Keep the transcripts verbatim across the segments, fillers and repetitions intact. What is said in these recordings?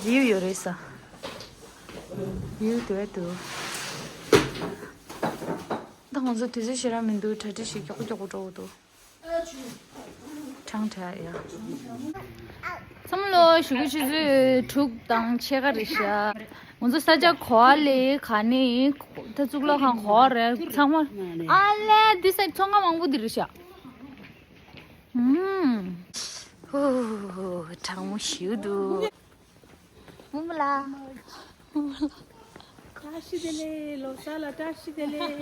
བིའུ་ཡོད་རེད་ས། བིའུ་དེ་བས་འདུག་ད་ང་ཚོ་དུས་ཚོད་ཞེ་དྲག་མི་འདུག་གྲ་སྒྲིག་ཞིག་མགྱོགས་པོ་མགྱོགས་པོ་འགྲོ་དགོས་འདུག་གྲང་དྲགས་ཡ། བསམ་བློ་ཞུ་གི་ཆུ་ཚོད་དྲུག་དང་ཕྱེད་ཀ་རེད་ཤག་ང་ཚོ་ས་ཆ་གོ་ཨ་ལེ་ག་ནས་ད་གཙུག་ལག་ཁང་གོ་ཨ་རེད་ཚང་མ། ཨ་ལེ་འདི་ས་ཚོང་ཁང་མང་པོ་འདི་རེད་ཤག་ཧུམ། ཧུ། གྲང་མོ་ཞེ་པོ་འདུག་མུ་མུ་ལགས། བཀྲ་ཤིས་བདེ་ལེགས། ལོ་གསར་ལ་བཀྲ་ཤིས་བདེ་ལེགས།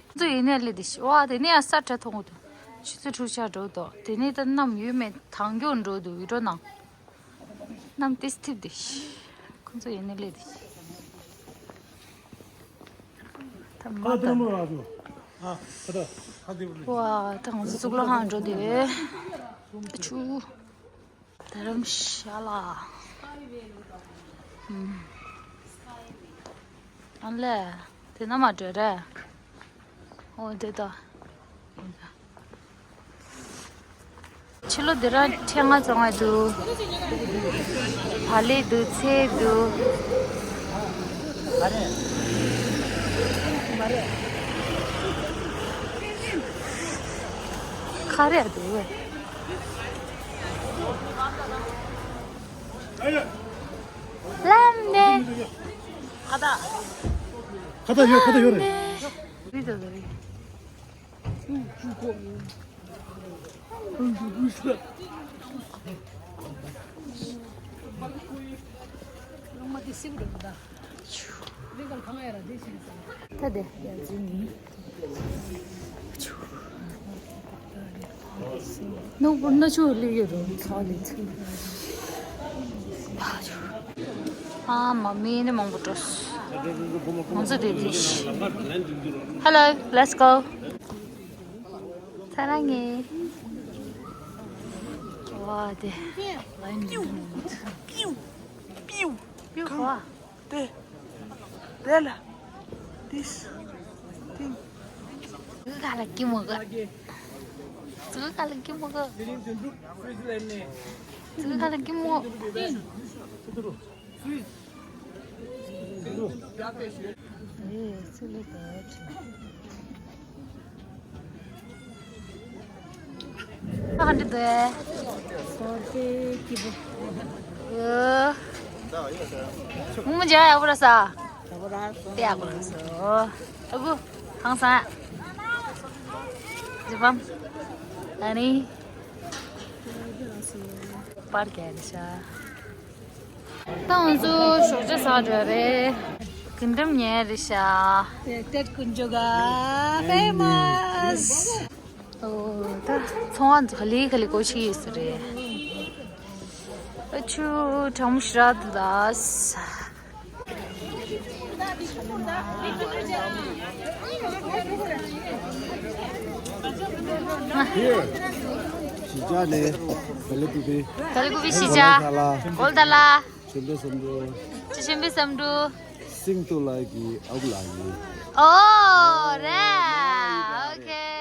ཁོང་ཚོ་ཡིན་ནའི་སླེབས་དེ་ཤི་བ་དེ་ནས་ཡང་ས་ཁྲ་མཐོང་གི་འདུག་ཆུ་ཚོད་དྲུག་ཆ་འགྲོ་འདུག་དེ་ནས་ད་གནམ་ཡོད་མེད་དང་མགྱོགས་འགྲོ་འདུག་འོས་འགྲོ་ནང་། གནམ་ཏིས་ཐིབ་དེ་ཤི། ཁོང་ཚོ་ཡིན་ནའི་སླེབས་དེ་ཤི། ད་མ་ད། ཁ་དེ་ལ་མོ་ར་ཚོ། ཨ་ཁ་ད་ཁ་དེ་བུ་ལ། ཝ་ད་ང་ཚོ་གཙུག་ལག་ཁང་འགྲོ་དེ། ཨ་ཆུ། དྷ་རམ་ཤ་ལ། ཨ་ལས། དེ་ན་མ་འགྲོ་རེད། ཨོ་དེ་ད། ཕྱི་ལོ་འདི་རང་ཁྲེང་ང་བཙོང་བ་འདུག་བག་ལེབ་འདུག་ཚལ་འདུག་ཁ་རེ་འདུག་ལམ་ནས། ཁ་ད་ཡོད་ཁ་ད་ཡོད་རེད། རི་ད་ད་རི། ད་དེ་ཡ་ཛི་ནི། ནོར་བུ་ན་ཆུ་ལི་ཡོད་རུང་ཚ་ལི་ཚུ། ཨ་མ་མི་ནི་མང་པོ་འགྲོ། ང་ཚོ་དེ་དེ། Hello, let's go. ཚ་ར་ངེ། ཝ་དེ། པིའུ། པིའུ། པིའུ་ཁ། དེ། དེ་ལ། this thing. ཙི་ག་ལ་ཀི་མོ་ག་ཙི་ག་ལ་ཀི་མོ་ག་ཙི་ག་ལ་ཀི་མོ། ཨེ་ཙི་ལི་ག་ཨ་འདི་དེ། སོ་ཏེ་ཀི་བུ། ཨོ། མུ་མུ་ཇ་ཡག་པོ་ར་ས། ཡག་པོ་ར་སོ། དེ་ཡག་པོ་ར་སོ། ཨ་བུ། ཧང་སང་། ཇི་བམ། ཨ་ནི། པར་རྒྱག་རེད་ཤག་ད་ང་ཚོ་ཞོགས་ཇ་ཟ་འགྲོ་རེད། གི་འགྲམ་ཉལ་རེད་ཤག་དེ་ཏེད་ཀུན་ཇོ་ག་ཕེ་མ་སི། ཨོ་ད་ཚོང་བ་ག་ལེ་ག་ལེ་སྒོ་ཕྱེ་ཡོད་ས་རེད། ཨ་ཆུ་གྲང་མོ་ཞེ་དྲག་འདུག་ད། Here. ཞི་ཅ་ནས་ག་ལེ་ཀུ་པི། ག་ལེ་ཀུ་པི་ཞི་ཅ། གོལ་ཐ་ལ། གོལ་ཐ་ལ། ཆོས་འཕེལ་བསམ་འགྲུབ། ཆོས་འཕེལ་བསམ་འགྲུབ། སིང་ཏུ་ལ་གི་ཨ་ཁུ་ལགས་ཡིན། ཨོ་རེད། ཨོ་ཁེ།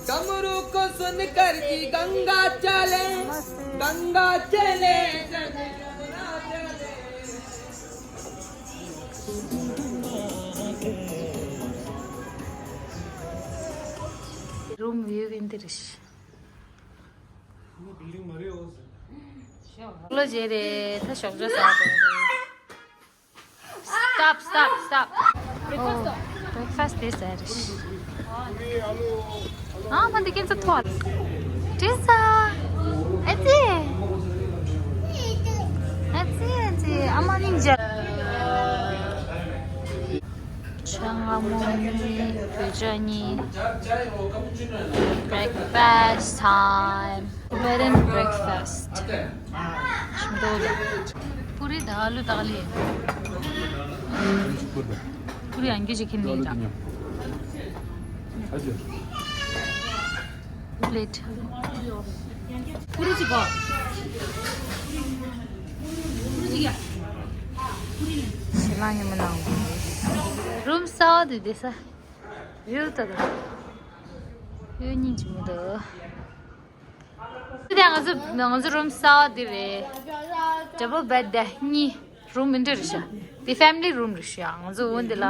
डमरू को सुन कर की गंगा चले, गंगा चले। རུམ་བིའུ་ཨིན་དེ་རེད། ལོ་རྗེས་རེད་ད་ཞོགས་ཇ་ཟ་དགོས་རེད། Stop, stop, stop. Oh, breakfast དེ་ཟ་རེད། ཨ་མ་འདི་ཁྱེད་ཚོ་ཐོག་དྲིས་ས། ཨ་ཙི། ཨ་ཙི་ཨ་ཙི་ཨ་མ་སྙིང་རྗེ། ཆང་ང་མོ་ནི་བོད་ཇ་ནི། Breakfast time. Tibetan breakfast. ཞིམ་ཏོག་ལ། པུ་རི་དང་ཨ་ལུ་དག་ལས། པུ་རི་ཨང་ཀི་ཅིག་ཁྱེར་ནས་ཡིན་ད། Plate. པུ་རི་ཅིག་གོ། པུ་རི་ཅིག་ཡ། པུ་རི་ནི། ཞེ་མ་ཉི་མ་ནང་། རུམ་སའོ་དེ་དེ་ས། ཡོད་ད་ད། ཡོད་སྙིང་རྗེ་མོ་འདུག་དེ་ང་ཚོ་ང་ཚོ་རུམ་གསར་པ་འདི་རེད། ཌབ་བལ་བེཌ་དེ་གཉིས། རུམ་མི་འདྲ་རེད་ཤག་དེ་ཕེ་མི་ལི་རུམ་རེད་ཤག་ང་ཚོ་འོ་འདི་ལ་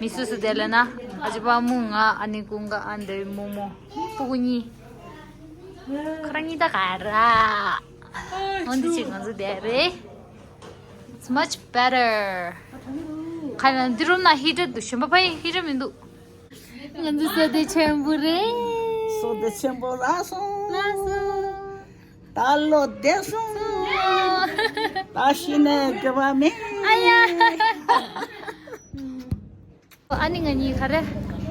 མི་སུ་སུ་བསྡད་ལ་ན། ཨ་ཅེ་པ་མོ་ང་ཨ་ནེ་ཀུན་དགའ་ཨ་འདྲེ་མོ་མོ་སྤུ་གུ་གཉིས། ཁོ་རང་གཉིས་ད་ག་ར། འོ་འདི་ཅིག་ང་ཚོ་བསྡད་རེད། It's much better. ཁ་ན་འདི་རུམ་ན་ཧི་ཊར་འདུག་གཞན་པ་ཕ་ཡི་ཧི་ཊར་མི་འདུག་ང་ཚོ་བསོད་བདེ་ཆེན་པོ་རེད། བསོད་བདེ་ཆེན་པོ་རག་སོང་། རག་སོང་། ད་ལོ་བདེ་སོང་། ད་ཤི་ནས་དགེ་བ་མེད། ཨ་ཡ། ཨ་ནི་ང་གཉིས་ག་རེ།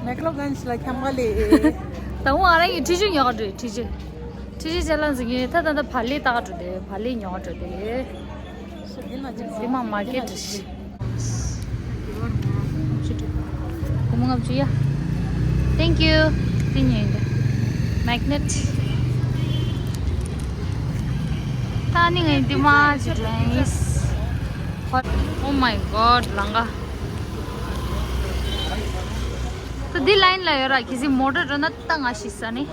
མེག་ལོ་གྷན་ཇི་ལ་འཁྱམ་ག་ལེ། ད་འོ་ང་རང་གི་ཁྲི་ཆུ་ཉོ་ག་འགྲོ། ཁྲི་ཆུ། ཁྲི་ཆུ་ཅ་ལག་འཛིན་གྱི་ད་ད་ད་བ་ལི་ཏག་འགྲོ་དེ་བ་ལི་ཉོ་ག་འགྲོ་དེ། དེ་མ་མར་ཀེཊ་རེད། སྒོར་མོ་ལྔ་བཅུ་ཡ། Thank you. དེ་ཉོས་འདི། མེག་ནེཊ། ད་ནི་ངས་འདི་མ་ཅི་དྲན་ཡིན། Oh my God. ལང་ཀ་ད་འདི་ལ་ཡིན་ལ་ཡོད་ར། གལ་སྲིད་མོ་ཊ་འགྲོ་ན་ད་ང་ཤི་ས་ནི།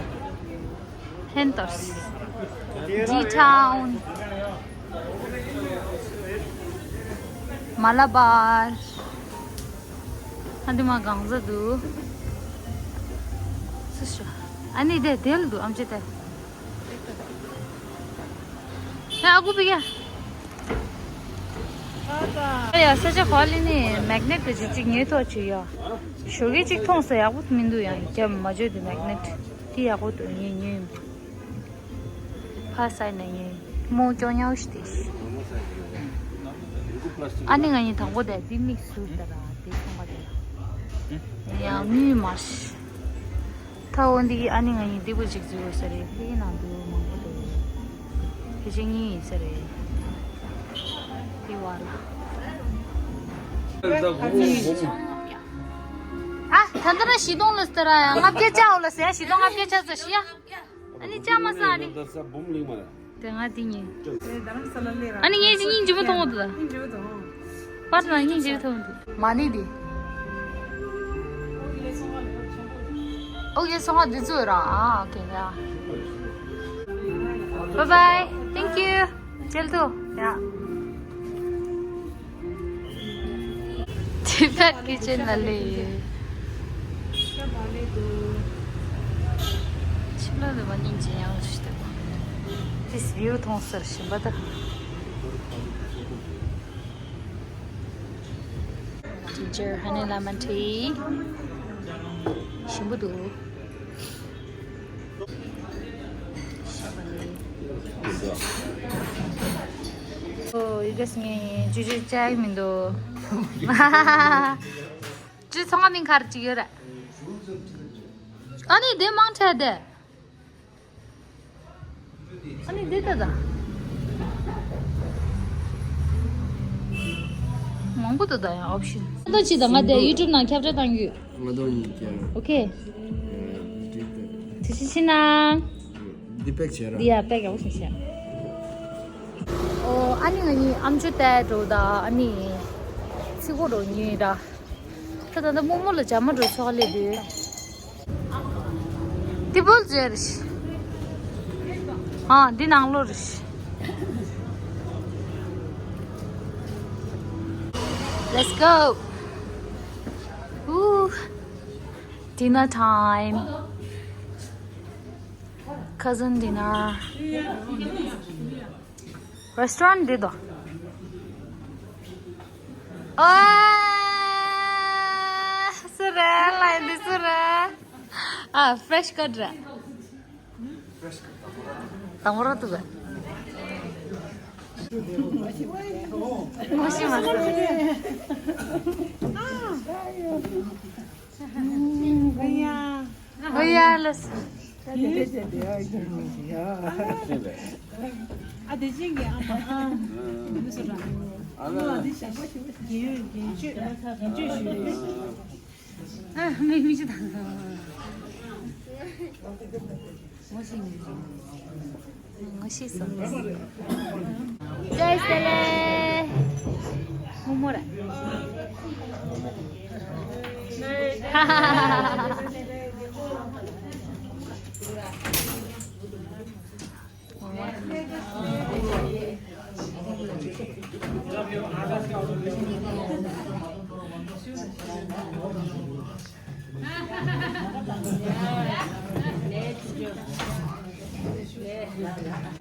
ཧན་ཏོར། ཌི་ཊའུན། མ་ལ་བར། ཨ་འདི་མ་གང་ཟ་འདུག་སུ་ཤོ། ཨ་ནི་དེ་དེལ་འདུག་ཨམ་ཅེ་དེ། ཧེ་ཨ་ཁུ་པི་ཀ། ཨ་ཡ་ས་ཆ་ག་ལི་ནི་མེག་ནེཊ་དེ་ཅིག་ཅིག་ཉོས་ཐོག་ཅིག་ཡ། ཞོགས་ཀས་ཅིག་མཐོང་ས་ཡག་པོ་མི་འདུག་ཡང་རྒྱབ་མ་བརྗོད་དེ་མེག་ནེཊ་དེ་ཡག་པོ་འདུག་ངས་ཉོས་ཡིན། ཕ་སའི་ནས་ངས་མོ་སྐྱོ་ཉའུ་ཤི་དེ་ཤི། ཨ་ནི་ང་ཡིན་དང་པོ་དེ་དེ་མིག་ཟུར་དེ་ར་དེ་ཚོང་པ་དེ་ར། ཡང་མི་མ་ཤི། ད་འོ་འདི་ཨ་ནི་ང་ཡིན་དེ་བུ་ཅིག་ཟུར་ཡོད་ས་རེད། དེ་ནང་དུ་མང་པོ་འདུག་དེ་ཅིག་གཉིས་ཡིན་ས་རེད། དེ་བ་ལ། ཨ་ད་ལྟ་ར་བཞི་སྟོང་ལ་ཟེར་ར་ཡ། ལྔ་བརྒྱ་བཅའ་འོ་ལ་ཟེར་ཡ། བཞི་སྟོང་ལྔ་བརྒྱ་བཅའ་ཟེར་ཤི་ཡ། ཨ་ནི་ལྕགས་མ་ཟ་ནི། དེ་ང་དེ་ཉིན། ཨ་ནི་ངས་ཅི་སྙིང་རྗེ་མོ་མཐོང་གི་འདུག་པར་ན་སྙིང་རྗེ་མཐོང་གི་འདུག་མ་ནི་དེ། ཨོ་ཡེ་སོང་ང་འདི་ཚོ་ར། ཨ་ཨོ་ཁེ་ཡ། Bye bye. Thank you. ཅེལ་ཏོ་ཡ། Tibet kitchen ལ་ལས་ཡོད། ཕྱི་ལོགས་ལ་མ་སྙིང་རྗེ་ཡང་ཞིག་འདུག This view མཐོང་སར་ཞིམ་པ་ད། Ginger honey lemon tea ཞིམ་པོ་འདུག་ཨོ་ཡི་གེ་སི་ངས་ཅུ་ཅུ་ཅག་མི་འདུག་ཅུ་ཚང་མ་མིང་ག་རེ་ཅིག་ཡོད་རེད། ཨ་ནི་དེ་མང་ཆེ་དེ། ཨ་ནི་དེ་ད་ད། མང་པོ་ད་ད་ཡང་ཨོབ་ཤིན། ད་ཅི་ད་ང་དེ་ཡུ་ཊུབ་ནང་ཁྱབ་བསྒྲགས་བཏང་རྒྱུ། ང་དོན་ཡིན་ཀྱང་། ཨོ་ཁེ། དེ་ཅི་ཕྱི་ནང་། འདི་པེག་བྱས་ར། འདི་ཡ་པེག་ཡག་པོ་ཞིག་བྱས། ཨོ་ཨ་ནི་ང་གཉིས་ཨམ་ཅོག་ལྟ་འགྲོ་ད། ཨ་ནི་ཚིག་གོ་རོ་ཉོས་ར། ད་ད་ད་རྨོ་མོ་ལ་ཇ་མ་འགྲོ་ཚོགས་ལས་དུས། ཏི་བོལ་ཟེར་ཤི། ཨ་འདི་ནང་ལོ་རེ་ཤི། Let's go. Ooh, dinner time. Cousin dinner. Restaurant འདི་དང་། ཨ། སུ་རེད། ལ་འདི་སུ་རེད། ཨ། Fresh cut རེད། དང་པོ་ར་ཏུ་ག་ངོ་ཤེས་མ་སོང་། ཨོ་ཡ་ལ་སོ། ཨ་དེ་ཅིག་གི་ཨ་མ་ཨ། མི་སུ་ར། ཨ་ལ་འདི་ཞག་པོ་ཞུ། རྒན་ཡོད་རྒན་ཆོས་རྒན་ཆོས་ཞུ། ཨ་མི་མི་ཅི་དང་། ངོ་ཤེས་ངེས་ཅིག་ངོ་ཤེས་སོང་། ཅོ་ཡི་སེ་ལེ། རྨོ་མོ་ར། ཧ་ཧ་ཧ་ཧ།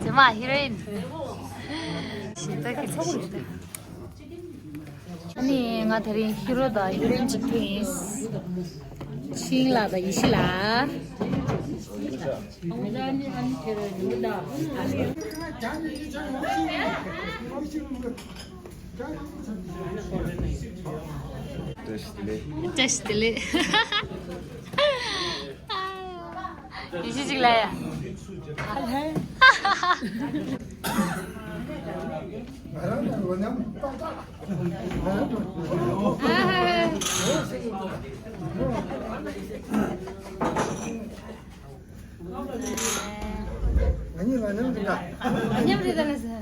ཙེ་མ་ཧི་རོ་ཨིན། ཞེ་ད་གི་ཞེ་ད། ཨ་ནི་ང་དེ་རིང་ཧི་རོ་དང་ཧི་རོ་ཨིན་གཅིག་ཐུག་ཡིན། ཆིང་ལགས་དང་ཡེ་ཤེས་ལགས། བཀྲ་ཤིས་བདེ་ལེགས། བཀྲ་ཤིས་བདེ་ལེགས། ཡེ་ཤེས་ཅིག་ལ་ཡ། ཨ་ལྷན། ང་གཉིས་ལ་མཉམ་དུ་འདྲ། མཉམ་རེད་ད་ལ་ཟེར།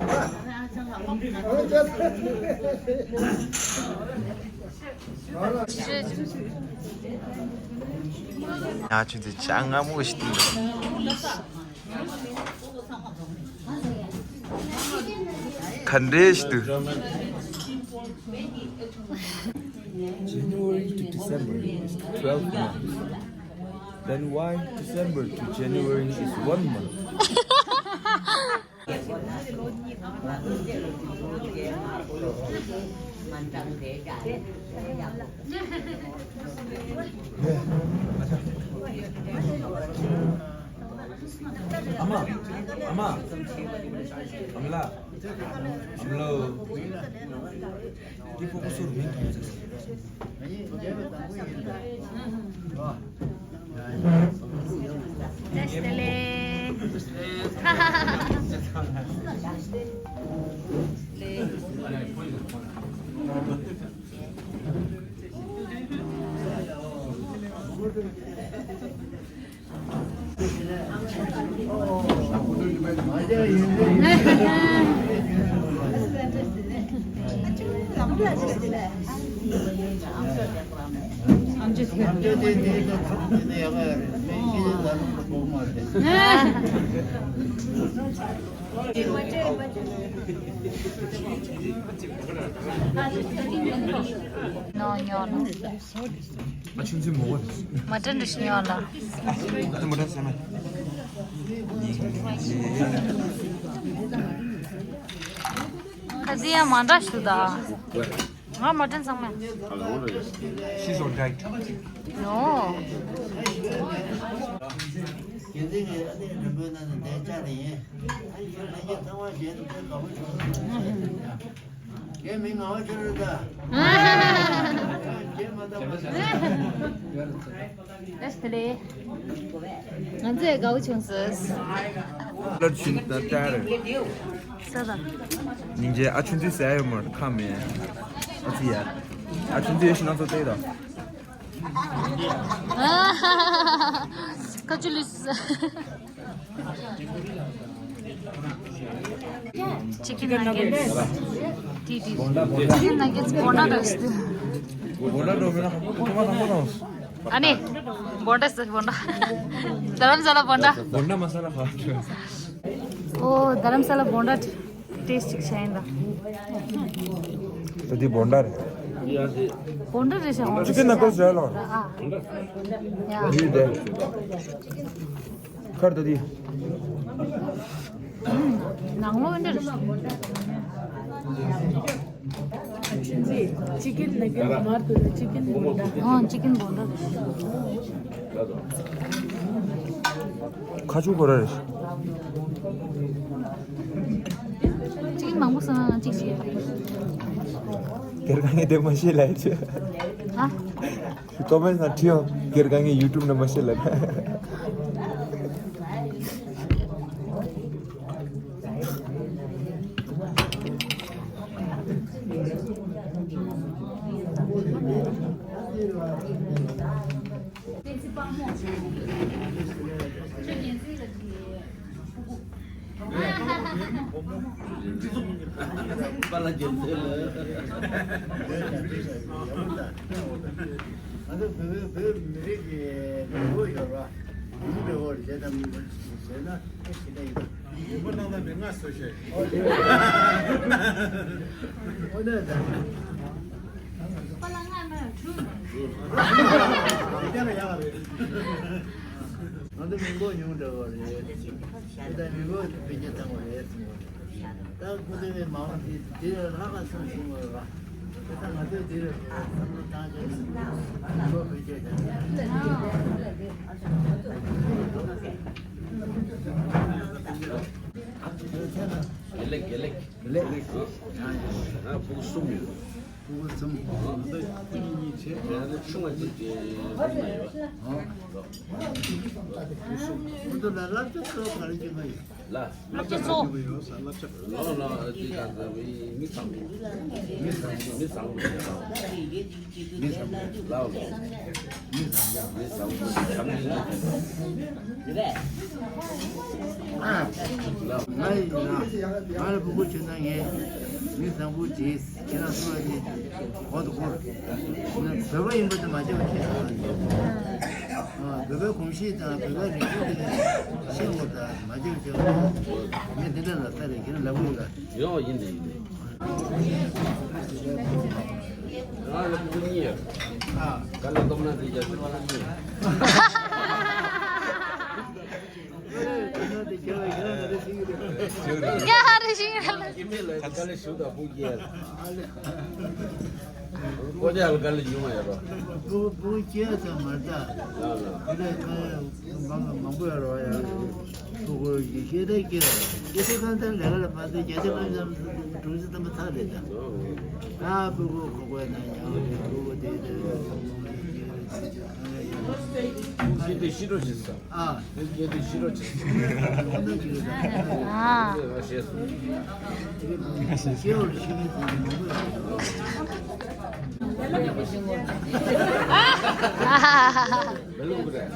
ཡ་ཆུ་ཚོད་ཆ་སྔ་མོ་ཞིག་འདུག་ག་འདྲས་ཞིག་འདུག January to December is twelve months. Then why December to January is one month? ཨ་མ། ཨ་མ། ཨ་མ་ལགས། ཨ་མ་ལགས། འདི་ཕྲུ་གུ་སུ་རེད། མིང་དང་། བཀྲ་ཤིས་བདེ་ལེགས། ཉོ་ཉོ་ལ། ཨ་ཆུང་ཆུང་མོ་བ། མ་ཏྲན་རེ་ཞིག་ཉོ་ལ། ཨ་ཏི་མ་ཏྲན་ཟེར་མ། ཁ་ཟི་ཡང་མ་འདྲ་ཞུ་ད། ང་མ་ཏྲན་ཚང་མ། She's on diet. No. ངའི་མིང་ངག་དབང་ཆོས་སྒྲོན་ད། ཁྱེད་མ་བཏང་བ་ཟེར། ལགས་སོ་ལགས། ང་ཚོས་དགའ་བོ་བྱུང་སོང་། ལར་ཆུང་ད་ལྟར། ས་ད། སྙིང་རྗེ། ཨ་ཆུང་དུས་ཟ་ཡོད་མ་ཁ་མེད། ཨ་ཙི་ཡ། ཨ་ཆུང་དུས་ཡོད་ཤི་ན་ཚོ་ལྟོས་དང་། ཁ་ཆུ་ལུས། Chicken nuggets. ཏི་ཏི། Chicken nuggets བོན་ཌ་རེད། བོན་ཌ་འགྲོ་མེད་ན་ཧ་གོ་ཐོག་མ་དང་པོ་དང་། ཨ་ནི། བོན་ཌ་ཟེར་བོན་ཌ། རྡ་རམ་ས་ལ་བོན་ཌ། བོན་ཌ་མ་ས་ལ་ཧ་གོ། ཨོ་རྡ་རམ་ས་ལ་བོན་ཌ་ཊེ་སི་ཊི་ཅིག་བྱས་ཡིན་ད། ད་འདི་བོན་ཌ་རེད། བོན་ཌ་རེད་ཤག Chicken nuggets རེད་ལོ། ཨ། ཡ། འདི་དེ། ཁར་ད་འདི། ནང་ལོགས་འདིར། ཅི་ཅི་ཀིན་ནག་གེ་མར་དུ་ཅི་ཀིན་བོན་ཌ། ཨོ་ཅི་ཀིན་བོན་ཌ། ཁ་ཆུ་གོ་ར་རེད། ཅི་ཀིན་མང་པོ་ཟ་ན་གཅིག་ཅིག་སྒེར་ཁང་ངས་དེ་མ་ཤེས་ལ་ཡ་ཆེ། ཧ། ཀོ་མེན་ཊི་ནང་བྲིས་ཡོང་། སྒེར་གང་གི་ཡུ་ཊུབ་ནང་མ་ཤེས་ལབ། པཱ་ལགས་རྒྱལ་མཚན་ལགས། ང་ཚོ་བོད་བོད་མི་རིགས་ཀྱི་ངོ་བོ་ཡོད་ར། ཡུལ་འབྲེལ་བ་རེད་ཟེར་ན་ཞེ་དྲག་ཡིན། ཡུལ་པ་སྣང་དག་མེད་ང་སོ་ཤེས། ཨོ་ན་ད། པཱ་ལགས་ང་ན་ཁྱོད་ན། ཡ་ཡ་རེད། ང་ཚོ་མི་འབོར་ཉུང་དྲགས་པ་རེད། ད་མི་འབོར་འཕེལ་རྒྱས་བཏང་བ་རེད་གསུངས་པ་རེད། ད་སྐུ་ཚེ་བའི་མ་འོངས་དེ་དེ་ལ་ལྷག་ག་སོང་བྱུང་བ་རེད་པ། དེ་ད་ང་ཚོས་དེ་ལ་བསམ་བློ་བཏང་བྱས་མི་འབོར་འཕེལ་རྒྱས་བཏང་། དགེ་ལེགས། དགེ་ལེགས། དགེ་ལེགས། ཨ། ཕྲུ་གུ་གསུམ་ཡོད། ཕྲུ་གུ་གསུམ། ཨ། ད་ཁོ་གཉིས་གཉིས་བྱས། ད་ཆུང་བ་གཅིག་གི་ཕྲུ་གུ་ཡོད། ཨ། ཕྲུ་གུ་གསུམ། ཁོ་ཚོ་ལ་བསླབ་བྱ་གཙོ་བོ་ག་རེ་སྦྱོང་གི་ཡོད། ལ། བསླབ་བྱ་གཙོ་བོ། ལོ་ལོ་འདི་ག་ཚོད་མི་བཟང་པོ། མི་བཟང་པོ། མི་བཟང་པོ། མི་བཟང་པོ། ལ། མི་བཟང་པོ། མི་བཟང་པོ། བྱམས་སྙིང་རྗེ། ང་ཡིན་ན་ང་ལ་སྤུ་གུ་བྱུང་ན་ངས་མི་བཟང་པོ་བྱེད། ཁྱེད་རང་ཚོ་ལ་ནི་གོ་དུ་གོ། བོད་པ་ཡིན་པ་དེ་མ་བརྗེད་པ་བྱེད། ཨ། བོད་པའི་གོམས་གཤིས་དང་བོད་པའི་རིག་གཞུང་དེ་ནི་ཤེས་དགོས། ད་མ་བརྗེད་པ་བྱེད། ངས་འདི་འདྲ་ལ་ལྟ་རེད། ཁྱེད་རང་ལབ་དགོས་ལ། ཡོ། ཡིན་དེ་ཡིན་དེ། ང་ལ་སྤུ་གུ་གཉིས་ཡོད། ཨ། དཀའ་ལས་སྟོབས་ན་དེ་རྒྱ་ཆེ་བ་གཉིས་ཡོད། ཡ་ཧ་རི་ཤིང་ར་ལ། དཀའ་ལས་ཞུ་དང་སྤུ་གུ་སྐྱེས། ཀོ་ཅག་ལ་དཀའ་ལས་ཉུང་བ་ཡོད་རོ། སྤུ་གུ་སྐྱེས་ཙམ་མ་རེད། ལ་ལ། དེ་ལས་མང་མང་པོ་ཡོད་རོ། ཡ། སྤུ་གུ་ཡི་ཤེས་ལྡན་སྐྱེས། སྐྱེས་ཚེ་གང་ལྟར་ལས་ཀ་ལ་མ་ཟད་རྒྱ་ཆེ་མ་ཉམས་སུ་གྲོང་གསེབ་དམ་པ་ཚར་རེད་ད། ད་སྤུ་གུ་ཁོག་པའི་ནང་ཉལ་བའི་སྤུ་གུ་དེ་དེ། ཤི་དེ་ཤི་རོ་ཤི་ས། ཨ། དེ་སྐྱེས་དེ་ཤི་རོ་ཤི་ས། ཨ། ཨ། ཤེས་སོང་། སྐྱེས་བར་ཤི་མི་དེ་མང་པོ་ཡོད། མི་ལུག་རེད།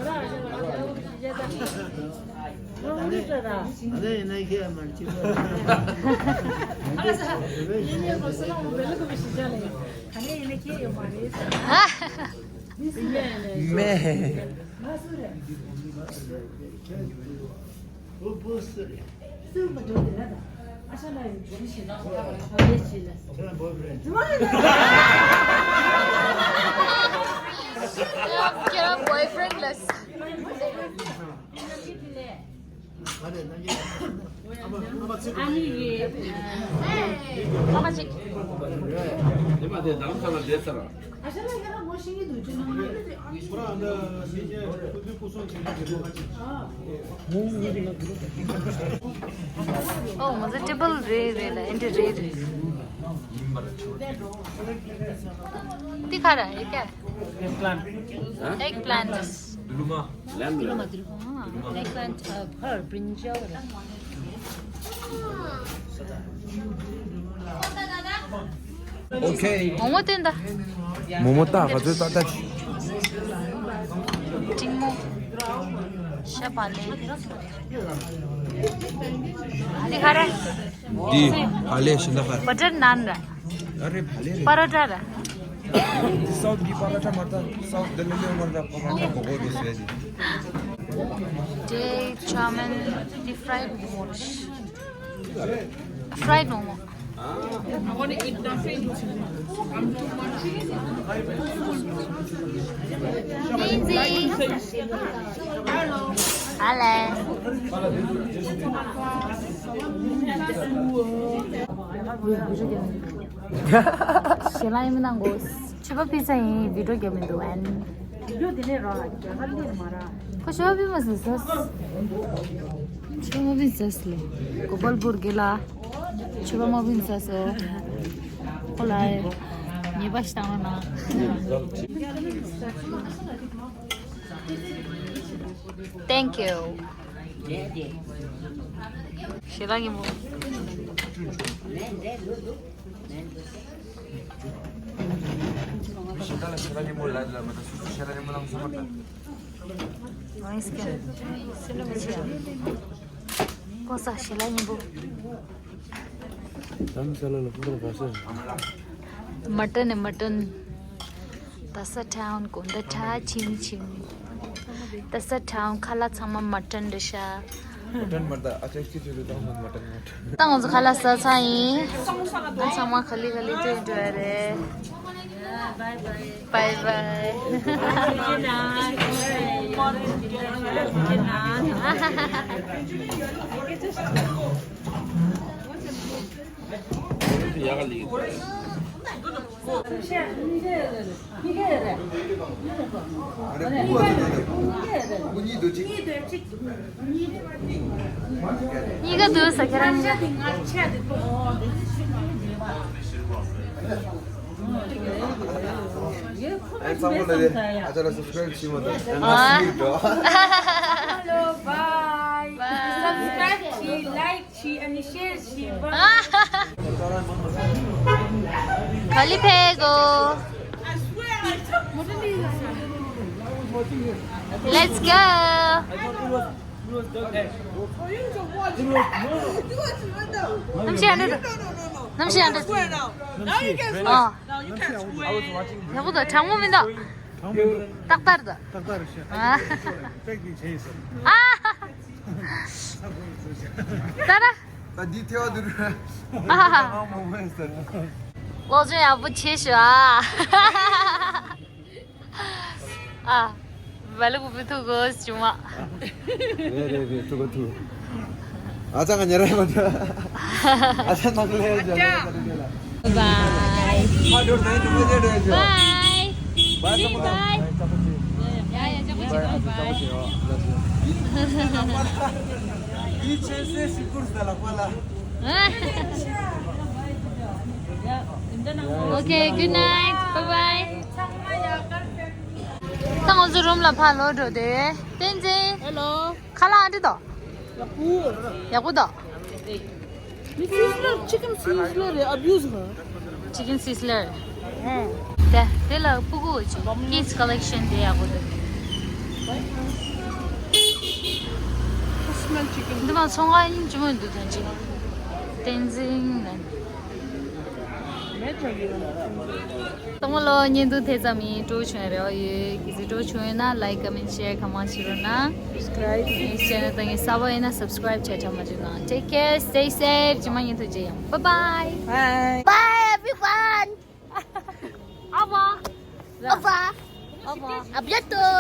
Get a boyfriend less. ཨ་ནི་ཡེ། ཨ་མ་ཅིག་ཨོ། ང་ཚོ་ཊེ་བལ་རེད་རེད་ལ། ཨེ་འདྲ་རེད་རེད། འདི་ག་རེ་ཡིན་ཀྱག Eggplant. Eggplant. ལན་ལ། Eggplant, uh, her brinjal. Okay. མོག་མོག་སྟོན་ད། མོག་མོག་ད་ག་ཚོད་ད་ད། འབྲིང་མོ། ཤ་བག་ལེབ། འདི་ག་རེ། འདི་བག་ལེབ་ཤིང་ཏོག་ཕར། བ་ཏར་ནཱན་ར། ཨ་རེ་བག་ལེབ་རེད། པ་རོ་ཊ་ར། འདི་སའུཐ་གི་པ་རོ་ཊ་མ་ད། སའུཐ་ལྡི་ལི་ལི་མ་ད་པ་རོ་ཊ་གོ་གོ་རེད་ཟེར་གི། དེ་ཅའོ་མིན། འདི་ཕ་རའེ་ཌི་མོག་མོག་རེད། ཕ་རའེ་ཌི་མོག་མོག I want to eat nothing. I'm too hungry. Hello. ཞལ་ལག་ཡིན་མིན་གནང་དགོས། ཕྱུ་པ་པི་ཙ་ཡིན། བི་ཌིའོ་རྒྱབ་མི་འདུག་ཨན། ཁོ་ཤོ་བི་མ་ཟ་ཟ། ཤོ་བི་ཟ་ཟ་ལེ། གོ་པལ་པུར་གི་ལ། ཤོ་བ་མ་བི་ཟ་ཟ། ཁོ་ལ་ཉེས་པ་ཞིག་བཏང་རོགས་གནང་། Thank you. ཞེ་དྲག་ཉེ་མོ། ཞེ་དྲག་ལ་ཞེ་དྲག་ཉེ་མོ་ལ་ལ་མ་ད་སུ་སུ་ཞེ་དྲག་ཉེ་མོ་ལ་མ་ས་མ་ད། ཨོ་ཡེ་སི་ཀེ། ཀོ་ས་ཞེ་ལ་ཉིན་པོ། དམ་ས་ལ་ལ་ཕུག་ར་ག་ས། མ་ཊན་ནི་མ་ཊན། ད་ས་ཊའུན་དགོན་ད་ཁྲ་ཆིམ་ཆིམ། ད་ས་ཊའུན་ཁ་ལག་ཚང་མ་མ་ཊན་རེད་ཤག་མ་ཊན་མ་ད་ཨ་ཅག་ཅི་ཅི་རེད། ད་མ་ཊན་མ་ཊན། ད་ང་ཚོ་ཁ་ལག་ཟ་ཚར་ཡིན། ད་ཚང་མ་ག་ལེ་ག་ལེ་སྡོད་འགྲོ་ཡ་རེད། Bye bye. གཉིས་ཀ་འདུག་ས་ཁྱེད་རང་གཉིས་ཀ། ཨ་ཚང་མ་ལ་ཨ་ཅག་ལ་སབ་སི་ཀ་རེབ་བྱེད་མ་ཐུབ་ཨ་ཨ། Hello, bye. Bye. Subscribe བྱེད། Like བྱེད། ཨ་ནི་ཤེར་བྱེད། ག་ལི་ཕེ་གོ། Let's go. གནམ་གཤིས་ཡག་འདྲ་འདུག་གནམ་གཤིས་ཡག་འདྲ་འདུག་ཨ། ཡག་པོ་འདུག་གྲང་མོ་མི་འདུག་ཏག་ཏག་འདུག་ཏག་ཏག་རེད་ཤག་ཨ། ཏག་ཏག་རེད་ཤག་ཨ། ཏག་ཏག་རེད་ཤག་ད་ར། ད་འདི་ཐེ་བ་འདུག་ཨ་ཧ་ཧ། ང་མོ་མོ་ཡིན་ཟེར། ལོ་ཆུང་ཡག་པོ་བྱེད་ཤོག་ཨ། ཨ། བ་ལུ་གུ་བུ་ཐུག་གོ་ཅུང་མ། རེད་རེད་རེད། ཐུག་གོ་ཐུག་ཨ་ཅག་ང་ཉེ་ར་མ་ཐུག་ཨ་ཅག་ནང་ལས་ཇ་རེད་ད་རེད་ལ། Bye. ཁ་འགྲོ་ནས་ཐུག་གོ་ཇ་རེད་ཇ། Bye. Bye. Bye. Bye. ཡ་ཡ་ཅག་པོ་ཅིག་གོ་bye. འདི་ཆེ་སེ་ཤི་ཀུར་ས་ལ་པ་ལ། Okay, good night. Bye bye. ད་ང་ཚོ་རུམ་ལ་ཕར་ལོག་འགྲོ་དེ། བསྟན་འཛིན། Hello. ཁ་ལག་འདི་དང་། ཡག་པོ། ཡག་པོ་དང་། Sizzler, chicken sizzler རེད། Abuse ག Chicken sizzler. དེ་དེ་ལ་སྤུ་གུ་ཅིག Kids collection དེ་ཡག་པོ་འདུག Smell chicken. འདི་མ་ཚོང་ཁང་ཡིན་ཅི་མོ་འདུག་དོན་ཅིག་བསྟན་འཛིན་ནས། ཚང་མ་ལོ་བརྙན་ཐུང་དེ་ཙམ་ཡིན། སྤྲོ་བྱུང་རེ་བ་ཡོད། གལ་སྲིད་སྤྲོ་བྱུང་ཡོད་ན་like, comment, share གང་མང་བྱེད་རོགས་གནང་། Subscribe. Channel དང་གསར་པ་ཡིན་ན་subscribe བྱས་ཁྲ་མ་བྱུང་ན། Take care, stay safe. ཇི་མ་ཉིན་ཐུགས་རྗེ་ཡང་། Bye bye. Bye. Bye everyone. Au revoir. Au revoir. Au revoir. À bientôt.